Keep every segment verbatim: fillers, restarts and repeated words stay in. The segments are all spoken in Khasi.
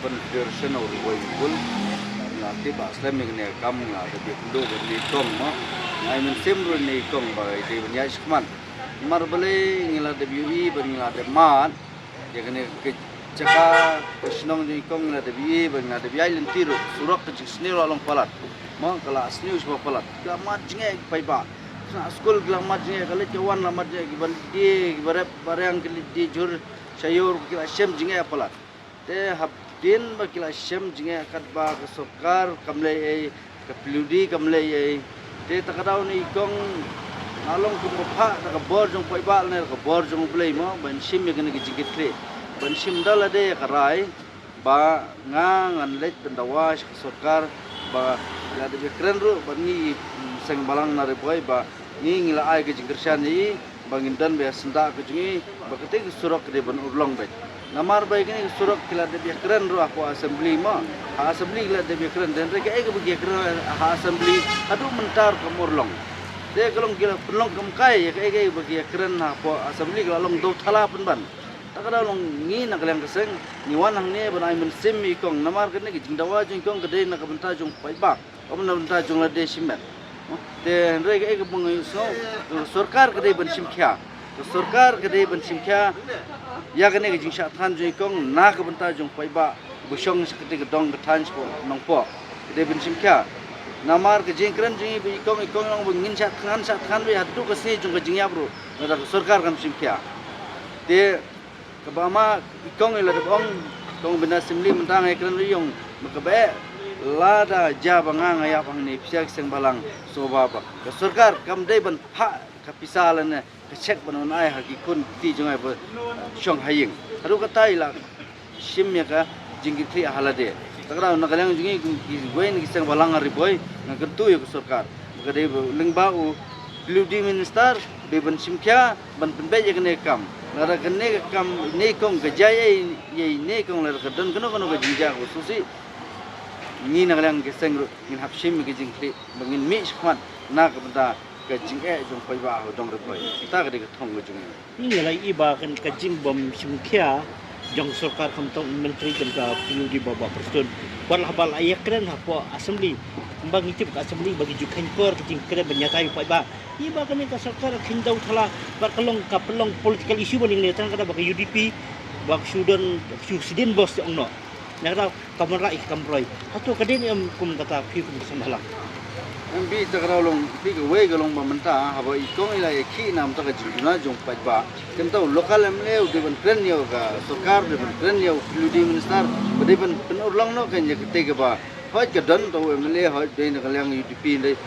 Confederation of Ri Bhoi People, ngi la tip ba slem ïa kane ka kam, ngi la dep ïakynduh bad ine i kong mo. Ngi ai mynsiem ruh ine i kong ba i dei ban ïaid shakhmat. Namar balei ngi la dep ïohi bad ngi la dep mad ïa kane ka jaka ka shnong jong i kong, ngi la dep ïohi bad ngi la dep ïaid lynti ruh, surok ka jingsniew la long palat. Mo, ka la sniew shuwa palat. Ki la mad jingeh ki paidbah. Khynnah skul ki la mad jingeh, ka leit ka wan la mad jingeh, kiba leit die, kiba rep ba reng ki leit die jhur sha ïew ruh ki la shem jingeh palat. Te hadien ba ki la shem jingeh katba ka sorkar kam leh ei, ka P W D kam leh ei. Te ta ka daw ine i kong nga long kumba phah da ka bor jong paidbah lane da ka bor jong U Blei mo, ban shim ïa kane ka jingkitkhlieh, ban shim da lade ïa ka rai ba nga ngan leit ban dawa sha ka sorkar ba la dep ïakren ruh ba ngi, mm, seng balang na Ri Bhoi ba ngi, ngi la ai ka jingkyrshan ïa i ba ngin don ba ïa syndah ka jong i, ba kata ka surok ka dei ban urlong beit. Namar ba ïa kane ka surok ki la dep ïakren ruh hapoh assembly mo. Ha assembly ki la dep ïakren, hynrei kaei kaba ki ïakren ha assembly haduh mynta ruh kam urlong. Te ka long ki la pynlong kam kai ïa kaei kaei ba ki ïakren hapoh assembly, ka la long dewthala pynban. Ta ka daw long ngi na ka liang ka seng ngi wan hangne ban ai mynsiem ïa i kong, namar kane ka jingdawa jong i kong ka dei na ka bynta jong paidbah. Ym na bynta jong lade shimet. Te hynrei kaei kaba nga ïohsngew, ka sorkar ka dei ban shim khia. Ka sorkar ka dei ban shim khia ïa kane ka jingshah thngan jong i kong na ka bynta jong paidbah ba shong sha kata ka dong ka thaiñ sha Nongpoh. Ka dei ban shim khia. Namar ka jingkren jong i ba i kong, i kong long ba ngin shah thngan, shah thngan beit haduh ka sngi jong ka jingïap ruh, lada ka sorkar kam shim khia. Te kaba ma i kong i la dep ong, kong bina assembly mynta nga ïakren ruh ïong, ma kaba eh lada jia ba nga nga ïap hangne, pisa ki seng balang, sngewbha ba ka sorkar kam dei ban phah ka pisa lane ka cheque ban wan ai ha ki khun ki kti jong nga ba shong ha ïing. Haduh katta i la shim ïa ka jingkitkhlieh ha lade. Ta ka daw na ka liang jong ngi kum kiwei na ki seng balang ha Ri Bhoi, nga kyntu ïa ka sorkar ba ka dei ba lyngba u P W D minister dei ban shim khia ban pynbeit ïa kane ka kam. Lada kane ka kam ine i kong ka jia ïa ine i kong, lada ka don kano kano ka jingjia kaba sngewsih, ngi na ka liang ka seng ruh ngin hap shim ïa ka jingkitkhlieh ba ngin mih shakhmat na ka bynta ka jingeh jong paidbah ha dong Ri Bhoi. Kata ka dei ka thong ka jong ngi. Ngi la ïohi ba kan ka jingbym shim khia jong sorkar, khamtam u myntri, kan ka P W D Bah, Bah Prestone, wat la haba la ïakren hapoh assembly, ba ngi tip ka assembly ba ki ju kheiñkor ka jingkren ban ïatai u paidbah. Ïohi ba kane ka sorkar ka kheiñ dewthala, bad ka long, ka pynlong political issue bad ngi ne tang, ka da ba ka U D P ba ka shu don, ka shu sdien bos te ong noh. Na ka da ka wanrah ïa ka kam broi. Hato ka dei ne em kum kata phi kum ki seng balang? Em, bad ta ka daw long, bad kawei ka long ba mynta haba i kong i la ïakhih na ka bynta ka jingduna jong paidbah, te mynta u local M L A u dei ban kren ïa ka sorkar, dei ban kren ïa u P W D minister, ba dei ban pynurlong noh kein ïa katei kaba. Hooid ka don ta u M L A, hooid dei na ka liang U D P, dei.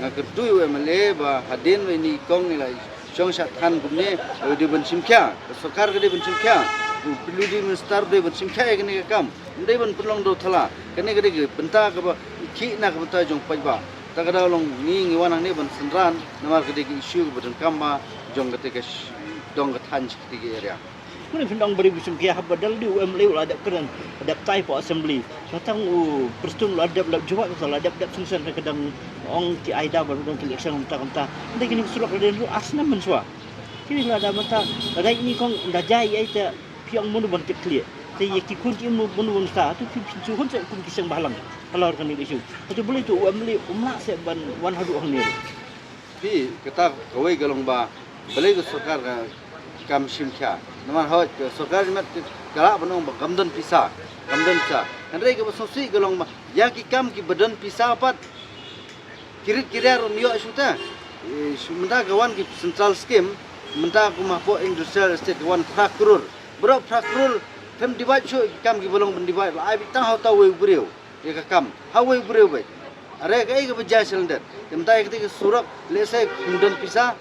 Nga kyntu ïa u M L A ba hadien ba ine i kong i la shong shah thngan kumne, u dei ban shim khia, ka sorkar ka dei ban shim khia, u P W D minister u dei ban shim khia ïa kane ka kam. Ym dei ban pynlong dewthala. Kane ka dei ka bynta kaba i khih na ka bynta jong paidbah. Ta ka daw long ngi, ngi wan hangne ban synran namar ka dei ka issue kaba donkam bha jong katei ka sh-, dong ka thaiñ, sha katei ka area. Kumne phin ong ba dei ban shim khia, haba dal dei u M L A u la dep kren, dep tai hapoh assembly. Kata u Prestone u la dep, la jubab, la dep, dep sensor ka dang ong ki ai daw ba dang ki election mynta, mynta. Ym dei kine ki surok la dei ruh ar snem mynshuwa. Kine lada mynta, lada ine i kong da jia ei ei te phi ong mano ban kit khlieh. Te ïa ki khun ki im mano ban sa, hato phi, phin shu hun seh kum ki seng bhalang halor kane ka issue? Hato balei to u M L A um lah seh ban wan haduh hangne? Phi, kata kawei ka long ba balei ka sorkar ka, kam shim khia. Namar hooid ka sorkar jingmut ka lah ban ong ba kam don pisa, kam don pisa. Hynrei kaba sngewsih ka long ba ïa ki kam kiba don pisa pat ki rit ki riar ym ïoh shuh te. Eh, shu mynta ka wan ki central scheme, mynta kum hapoh industrial estate ka wan phra klur. Baroh phra klur, phim divide shuh ïa ki kam kiba long ban divide, la ai beit tang ha uta uwei u briew ïa ka kam, ha uwei u briew beit. Are kaei kaba jia sha lyndet? Te mynta ïa katei ka surok, lehse kim don pisa,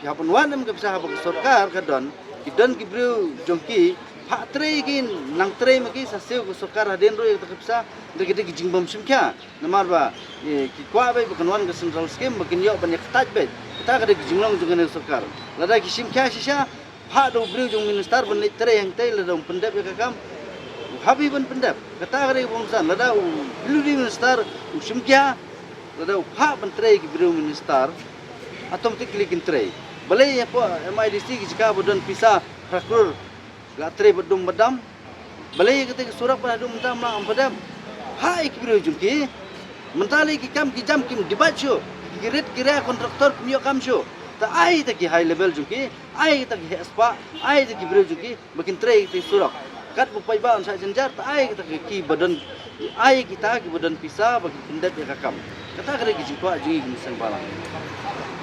phi hap ban wad em ka pisa haba ka sorkar ka don, ki don ki briew jong ki, phah trei ki, nang trei ma ki, sa siew ka sorkar hadien ruh ïa kata ka pisa. Hynrei ka dei ka jingbym shim khia. Namar ba, eh, ki kwah beit ba kan wan ka central scheme ba kin ïoh ban ïa kyntait beit. Kata ka dei ka jinglong jong kane ka sorkar. Lada ki shim khia shisha, phah da u briew jong u minister ban leit trei hangtei, lada um pyndep ïa ka kam, u hap hi ban pyndep. Kata ka dei kaba kongsan. Lada u P W D minister u shim khia, lada u phah ban trei ki briew minister, automatically kin trei. Balei hapoh M I D C ki jaka ba don pisa phra klur, la trei bad dum bad dam. Balei kata ki surok ba haduh mynta ym lah ym pat dep? Phah ïa ki briew jong ki. Mynta lei ki kam ki jam kim debate shuh. Ki rit ki ria, contractor kim ïoh kam shuh. Ta ai ta ki high level jong ki, ai ta ki heh spah, ai ta ki briew jong ki ba kin trei kita ki surok. Katba paidbah yn shah jynjar, ta ai kita ki ba don, ai kita ki ba don pisa ba kin pyndep ïa ka kam. Kata ka dei ka jingkwah jong ngi ki nongshong seng balang.